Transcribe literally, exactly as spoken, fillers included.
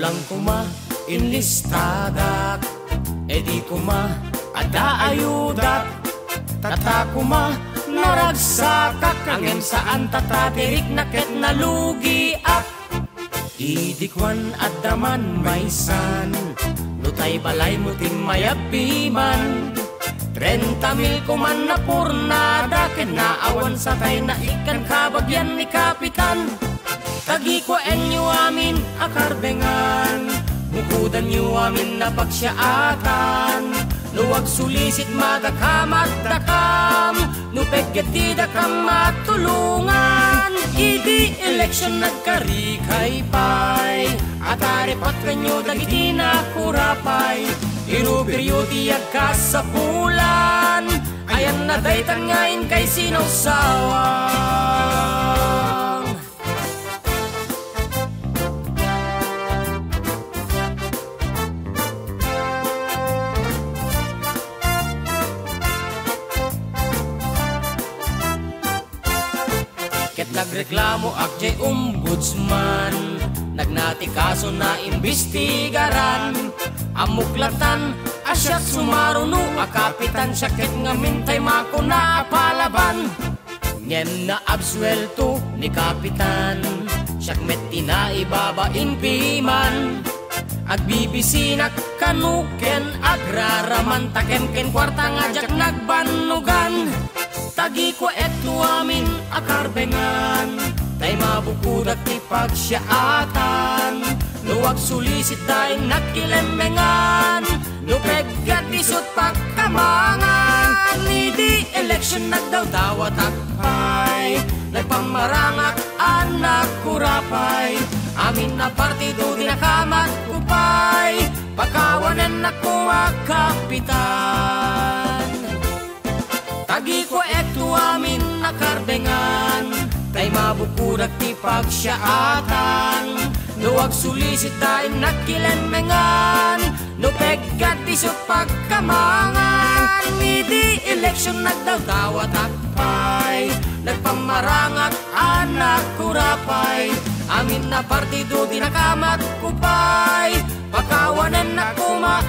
Lang koma, inlistadak, e di koma, adda ayudak, tata koma, naragsakak, ngem saan ta ta ti rikna ket nalugiak. Idi kuan adda man maysan, no tay balaymo ti mayabbi man. Trenta mil koman napurnada ken naawan sa tay naikkan kabagian ni Kapitan. Tagikuenyo amin a karbengan, bukodanyo amin a pagsiaatan. No agsulisit madakamat dakam, no pegget ti dakam matulongan. Idi eleksyon nagkarikay pay, a taripatkanyo dagiti nakurapay. Irubiryo ti agkasapulan, ayanna daytan nga inkay sinawsawang. Ket nagreklamoak jay ombudsman, nagnatikaso na imbestigaran. Ammok latan a siak sumaruno a kapitan, siak ket ngamin tay makuna a palaban. Ngem naabsuelto ni Kapitan, siak met ti naibabain piman. Agbibisinak kano ken agraraman, ta ken kuarta nga diak nagbannogan. Tagikueto amin a karbengan, tay mabukodak ti pagsiaatan. No agsulisit da innak kilemmengan, no peggat isut pagkamangan. Idi eleksyon nagdawdawatak pay, nagpamarangak a nakurapay. Amin a partido ti nakamatko pay, pakawanennak koma kapitan. Tagikueto amin a karbengan, tay mabukodak ti pagsiaatan. No agsulisit da innak kilemmengan, no peggat isut pagkamangan. Idi eleksyon nagdawdawatak pay, nagpamarangak a nakurapay. Amin a partido ti nakamatko pay, pakawanennak koma